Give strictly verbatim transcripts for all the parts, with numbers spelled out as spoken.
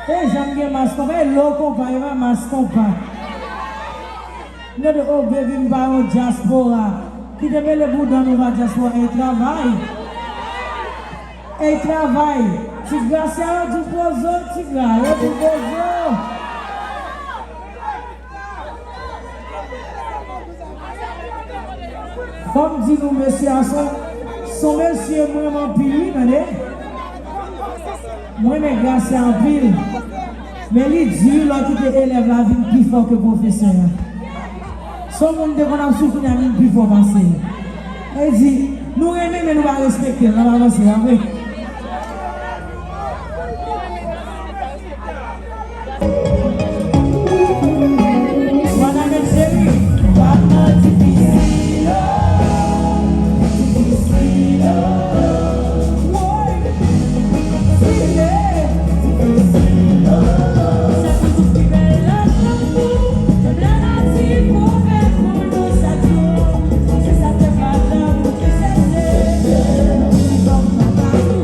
E jan m gen mas konpa, e lo konpa, e pa mas konpa. M gade, o, baby, m pa yon dyaspora. Kite mele bouda nou pa dyaspora, e travay. E travay. Ti Gracia, yo di pozo, ti Gra, yo di pozo. Fò m di nou, mesye a son, son mesye m renmen anpil, wi, tande. Mwen renmen Gracia anpil. Men li di, lè w kite elèv la vin pi fò ke pwofesè a. Son moun te konn ap soufri a vin pi fò pase l. E di, nou renmen, men nou pa respekte l, n ap avanse, pa vre? Mwen nan men cheri. Papa difisil, oh, difisil, oh. Woy, difisil, difisil, oh. Sa ki pou pi bèl nan lanmou, menm lanati pou fè pou nou chak jou. Se sa k fè papa pou ki chèche, nou ki kòm papa.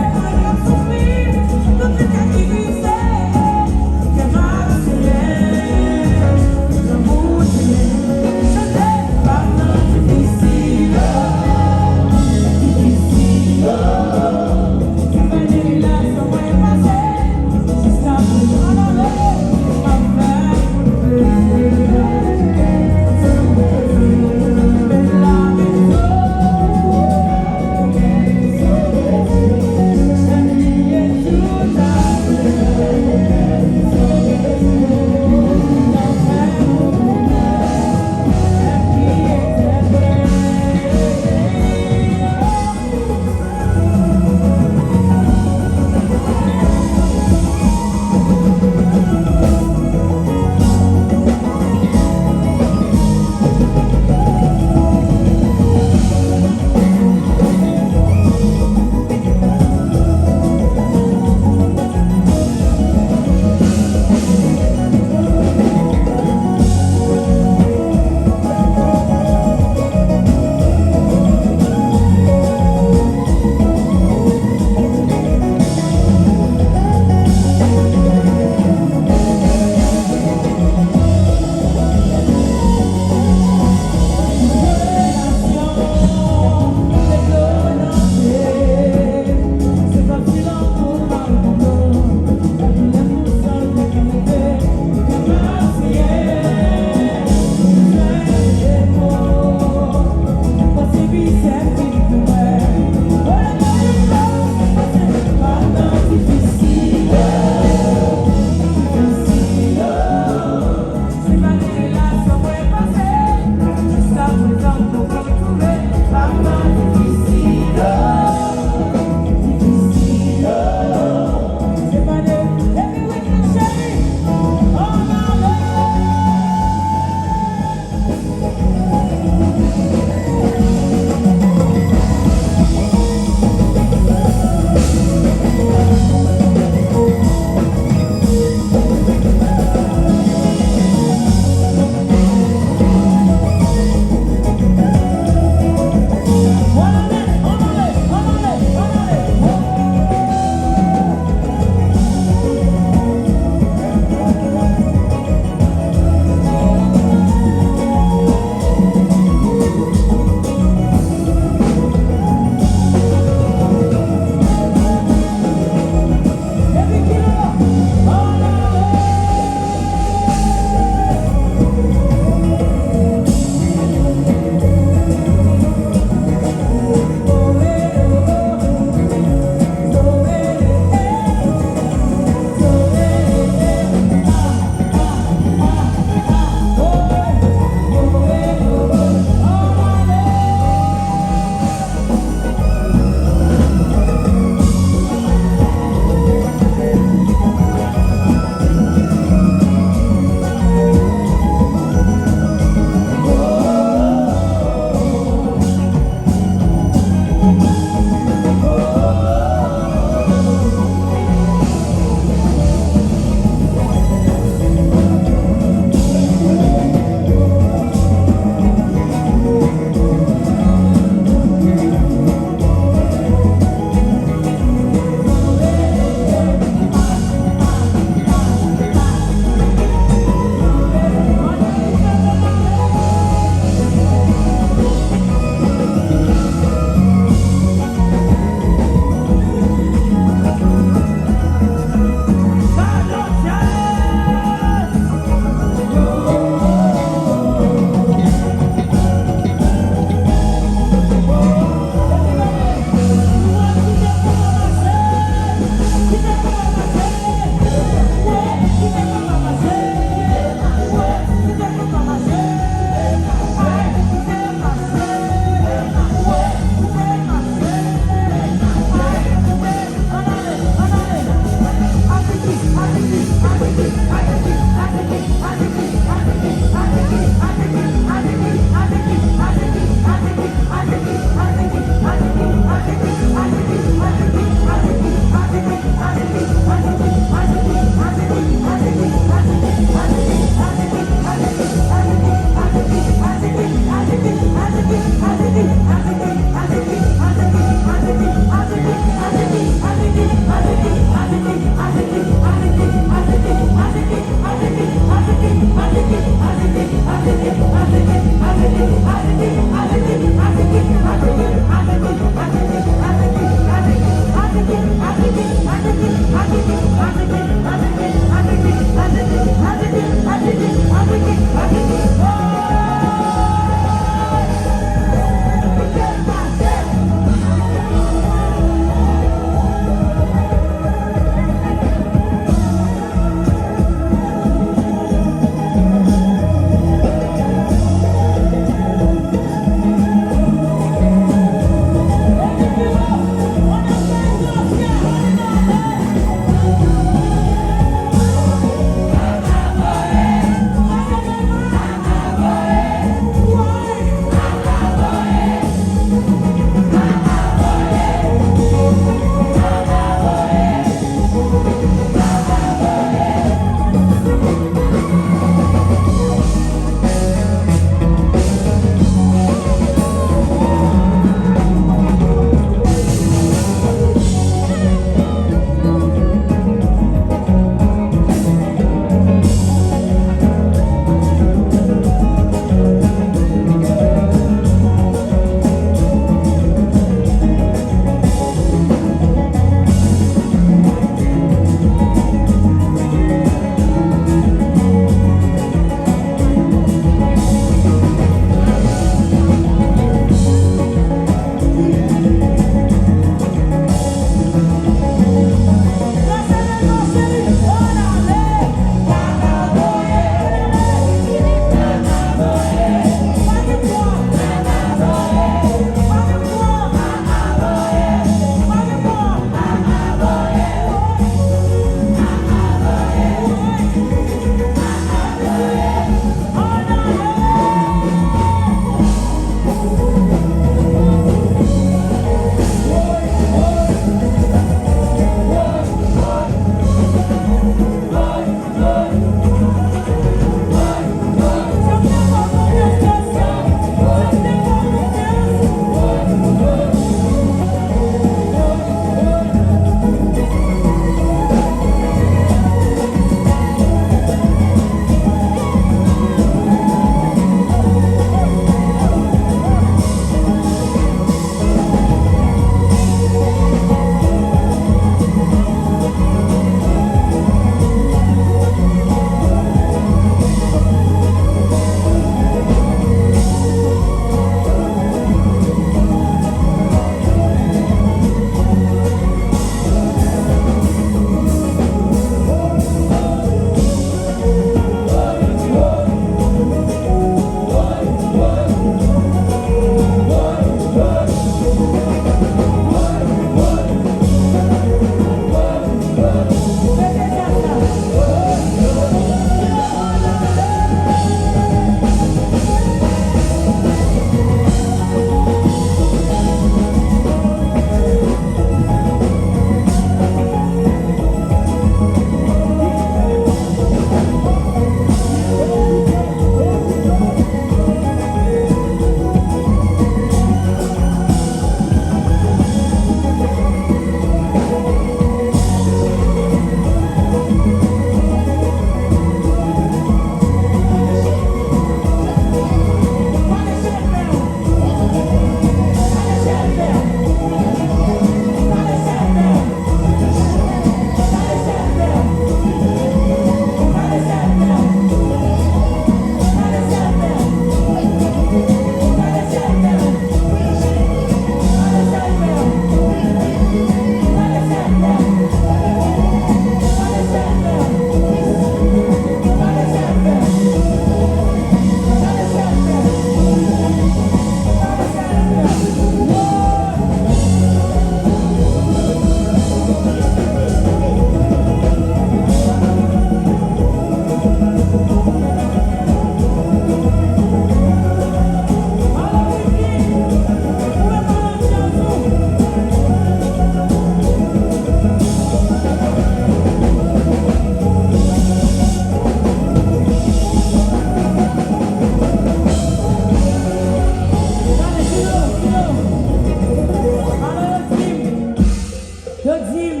Di m,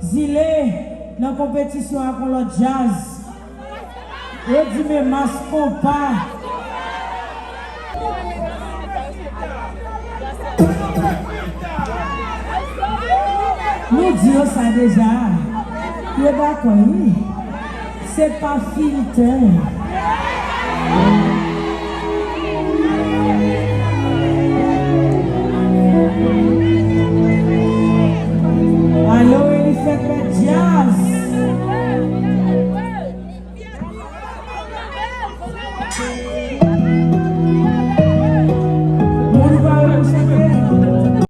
Zile nan konpetisyon ak yon lòt djaz. Yo di men mas konpa. Nou di yo sa deja. Yo dakò, wi. Se pa filtè.